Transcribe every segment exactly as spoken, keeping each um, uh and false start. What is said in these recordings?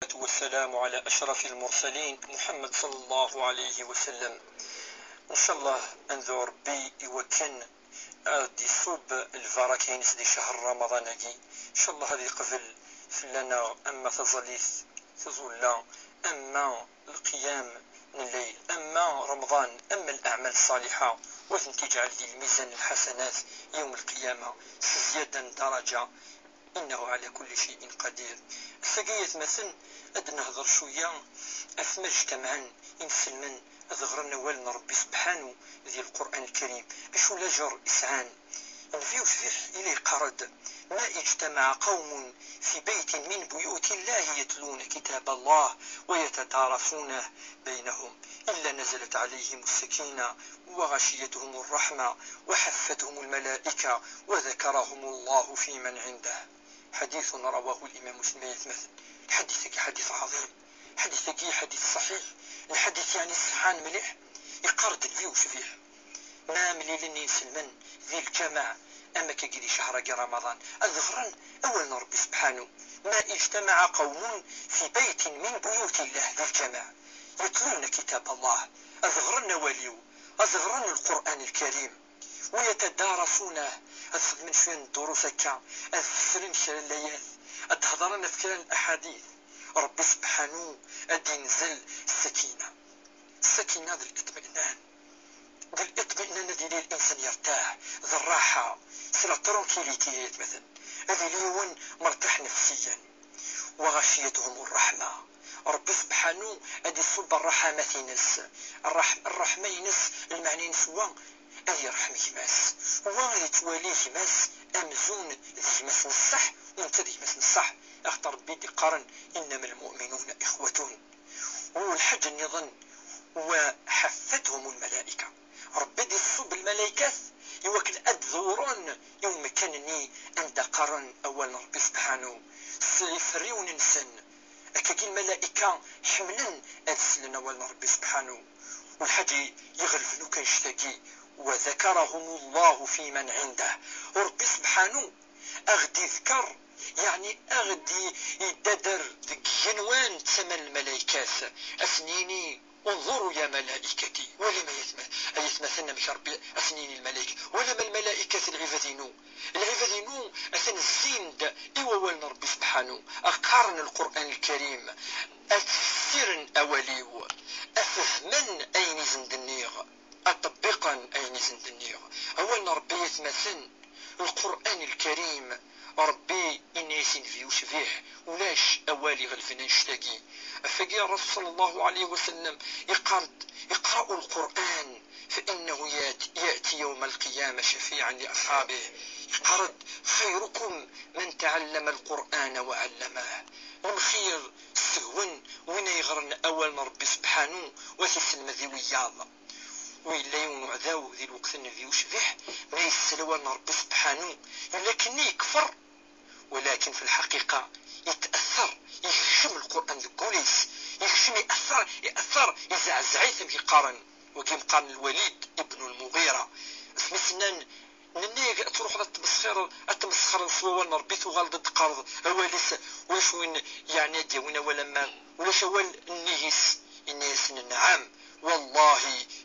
والسلام على أشرف المرسلين محمد صلى الله عليه وسلم. إن شاء الله أنذو ربي يوكن أدي صوب البركة ينس دي شهر رمضان أجي. إن شاء الله هذه قبل فلنا أما تظليث تظل أما القيام من الليل أما رمضان أما الأعمال الصالحة وثن تجعل دي الميزان الحسنات يوم القيامة زيادة درجة. إنه على كل شيء قدير. Ass-agi atmaten ad nehder cwiya ɣef ma jtamɛen inselmen ad ɣren awal n Ṛebbi sebḥanu di Lqur'an Lkarim. Acu lajer i sɛan? Nnbi ucbiḥ ila yeqqar-d: ما اجتمع قوم في بيت من بيوت الله يتلون كتاب الله ويتدارسونه بينهم إلا نزلت عليهم السكينة وغشيتهم الرحمة وحفتهم الملائكة وذكرهم الله فيمن عنده. حديث رواه الإمام مسلم. Ay atmaten, lḥadit-agi ḥadit ɛḍim, lḥadit-agi ḥadit ṣaḥiḥ, lḥadit yeɛni ṣeḥḥan mliḥ. Yeqqar-d nnbi ucbiḥ: ma mlilen inselmen di lǧameɛ am akkagi di ccehr-agi Ramaḍan ad ɣren awal n Ṛebbi sebḥanu: ما اجتمع قوم في بيت من بيوت الله, di lǧameɛ, يتلون كتاب الله, ad ɣren awal-iw, ad ɣren Lqur'an Lkarim, ويتدارسونه, ad xedmen cwiya n ddurus akka, ad fessren kra n layat, ad d-hedren ɣef kra n laḥadit. Ṛebbi sebḥanu ad d-inzel ssakina. Ssakina d liṭminan. D liṭminan ad yili linsan yertaḥ, d rraḥa, c'est la tranquillité, ay atmaten. Ad yili yiwen mertaḥ nefsiyan. وغشيتهم الرحمة. Ṛebbi sebḥanu ad iṣubb ṛṛaḥamat-ines. Ṛṛaḥ-, ṛṛeḥma-ines, lmeɛna-ines wa ad yerḥem gma-s. Wa ad yettwali gma-s amzun d gma-s n ṣṣeḥ, u netta d gma-s n ṣṣeḥ. Axaṭer Ṛebbi i d-iqqaren: إنما المؤمنون إخوة. U lḥaǧa nniḍen: وحفتهم الملائكة. Ṛebbi ad iṣubb lmalaykat i wakken ad dewren i umkan-nni anda qqaren awal n Ṛebbi sebḥanu s iferriwen-nsen. Akkagi lmalayka ḥemmlen ad slen awal n Ṛebbi sebḥanu. U lḥaǧa iɣelben akk annect-agi: وذكرهم الله فيمن عنده. Ṛebbi sebḥanu a ɣ-d-iḍker, yeɛni a ɣ-d-iddader deg yigenwan d tama n lmalaykat, a sen-yini: انظروا يا ملائكتي. Walam ay atma-, ay atmaten amek Ṛebbi a sen-yini lmalayka: ولم الملائكة العباد-inu. Lɛibad-inu atan zzin-d i wawal n Ṛebbi sebḥanu, a qqaren Lqur'an Lkarim, a ttfessiren awal-iw, a fehmen ayen i sen-d-nniɣ, a ṭebbiqen ayen i sen-d-nniɣ. Awal n Ṛebbi ay atmaten, Lqur'an Lkarim, Ṛebbi yenna-yas i nnbi ucbiḥ: ulac awal iɣelben annect-agi. Ɣef wagi Ṛṛasul ṣalla Llahu ɛalayhi wa sallam iqqar-d: اقرأوا القرآن فإنه يات-، يأتي يوم القيامة شفيعا لأصحابه. Yeqqar-d: خيركم من تعلم القرآن وعلمه. Lemxir seg-wen win ay yeɣren awal n Ṛebbi sebḥanu u ad t-iselmed i wiyaḍ. U yella yiwen uɛdaw di lweqt n nnbi ucbiḥ, ma yessel awal n Ṛebbi sebḥanu, yella akken yekfer, walakin fi lḥaqiqa yet'athar, yekcem Lqur'an deg wul-is, yekcem, iɛathar, iɛathar, izeɛzeɛ-it, amek i qqaren, wagi meqqaren Lwalid ibn Lmuɣira. Asmi s-nnan: Nenna-yak ad truḥeḍ ad tmesxireḍ, ad tmesxreḍ s wawal n Ṛebbi, tuɣaleḍ ad d-teqqareḍ awal-is, ulac win yeɛni ad d-yawin awal am wa, ulac awal nnig-s. Yenna-yasen: نعم، والله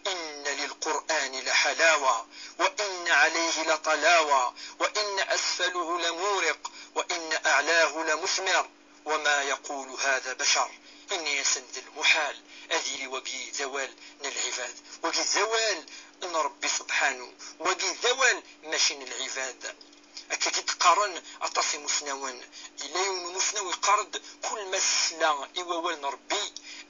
إن للقرآن لحلاوة، وإن عليه لطلاوة، وإن أسفله لمورق، وإن أعلاه لمثمر، وما يقول هذا بشر. Yenna-yasen: D lmuḥal ad yili wagi d awal n lɛibad. Wagi d awal n Ṛebbi subḥanu. Wagi d awal mačči n lɛibad. Akka i d-qqaren aṭas imusnawen. Yella yiwen umusnaw yeqqar-d: kul ma tesla i wawal n Ṛebbi,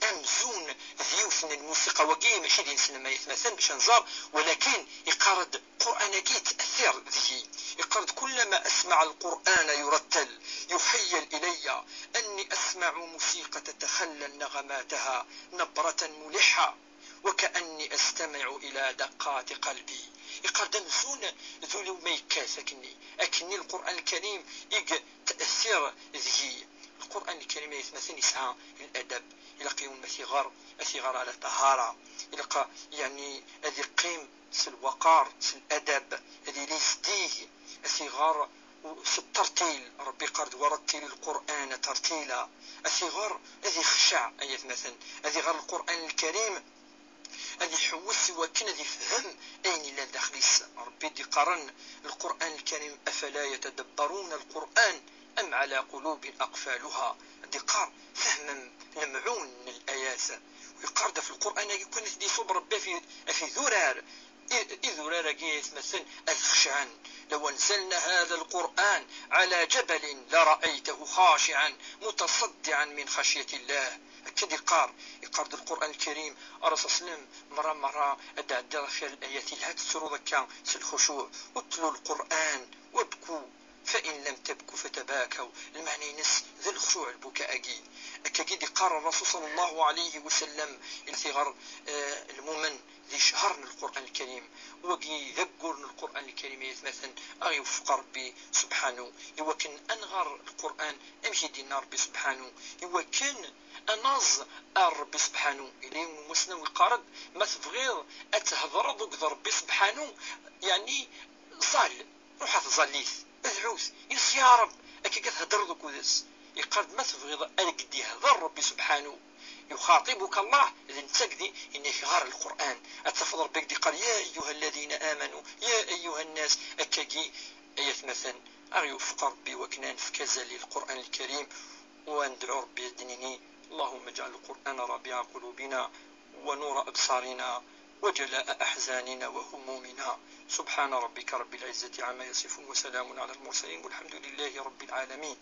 amzun d yiwet n lmusiqa. Wagi mačči d ineslem, ay atmaten, bac ad nẓer, walakin yeqqar-d: Lqur'an-agi yett'athir deg-i. Yeqqar-d: كلما أسمع القرآن يرتل يخيل إلي أني أسمع موسيقى تتخلل نغماتها نبرة ملحة وكأني أستمع إلى دقات قلبي. Yeqqar-d: amzun d ul-iw ma yekkat akkenni, akkenni Lqur'an Lkarim i yett'athir deg-i. Lqur'an Lkarim, ay atmaten, yesɛa ladab. Ilaq yiwen ma t-iɣer, ad t-iɣer ɛla ṭṭahara. Ilaq, yeɛni, ad iqqim s lwaqar, s ladab, ad yili zeddig, ad t-iɣer s ttertil. Ṛebbi iqqar-d: "Warattil Lqur'ana tartila." Ad t-iɣer, ad ixceɛ, ay atmaten, ad iɣer Lqur'an Lkarim, ad iḥewwes i wakken ad ifhem ayen yellan daxel-is. Ṛebbi d-iqqaren Lqur'an Lkarim: "Afala yatadabbaruna Lqur'an am ala qulubin aqfaluha." D-iqqar: "Fehmem lemɛun n layat." U yeqqar-d ɣef Lqur'an-agi kan i t-id-iṣub Ṛebbi ɣef i-, ɣef idurar. I-, idurar-agi, ay atmaten, ad xecɛen. "Law anzalna hadha Lqur'an ala jabalin lara'aytahu xaciɛan mutaṣaddiɛan min xacyatillah." Akka d-iqqar, iqqar-d Lqur'an Lkarim, a Rasul sallam, merra, merra, ad d-ɛeddiḍ ɣef layat, ilha ad tettruḍ akka s lxucuɛ: "Utlu Lqur'an wabku, fa in lam tabku fatabakaw." Lmeɛna-ines d lxucuɛ, lbuka-agi. Akkagi d-iqqar Rasul sallallahu alayhi wa sallam, i t-iɣer, eh, lmumen di ccher n Lqur'an Lkarim. Wagi d aggur n Lqur'an Lkarim, ay atmaten, a ɣ-iweffeq Ṛebbi subḥanu, i wakken ad nɣer Lqur'an amek i d-yenna Ṛebbi subḥanu, i wakken ad naẓ ar Ṛebbi subḥanu. Yella yiwen n umusnaw iqqar-d: "Ma tebɣiḍ ad thedreḍ akked Ṛebbi subḥanu, yeɛni, ẓall, ruḥ ar tẓallit, dɛut, ini-as: Ya Ṛeb." Akka i theddreḍ akked-s. Iqqar-d: "Ma tebɣiḍ ad k-d-ihder Ṛebbi subḥanu, yuxaṭibuka Allah, d netta i k-d-, yenna-k ɣer Lqur'an." Ad tafeḍ Ṛebbi i k-d-iqqar: "Ya ayyuha alladhina amanu, ya ayyuha nnas." Akkagi, ay atmaten, a ɣ-iweffeq Ṛebbi i wakken ad nefk azal i Lqur'an Lkarim, u ad nedɛu Ṛebbi, ad d-nini: "اللهم اجعل القرآن ربيع قلوبنا ونور أبصارنا وجلاء أحزاننا وهمومنا." سبحان ربك رب العزة عما يصفون وسلام على المرسلين والحمد لله رب العالمين.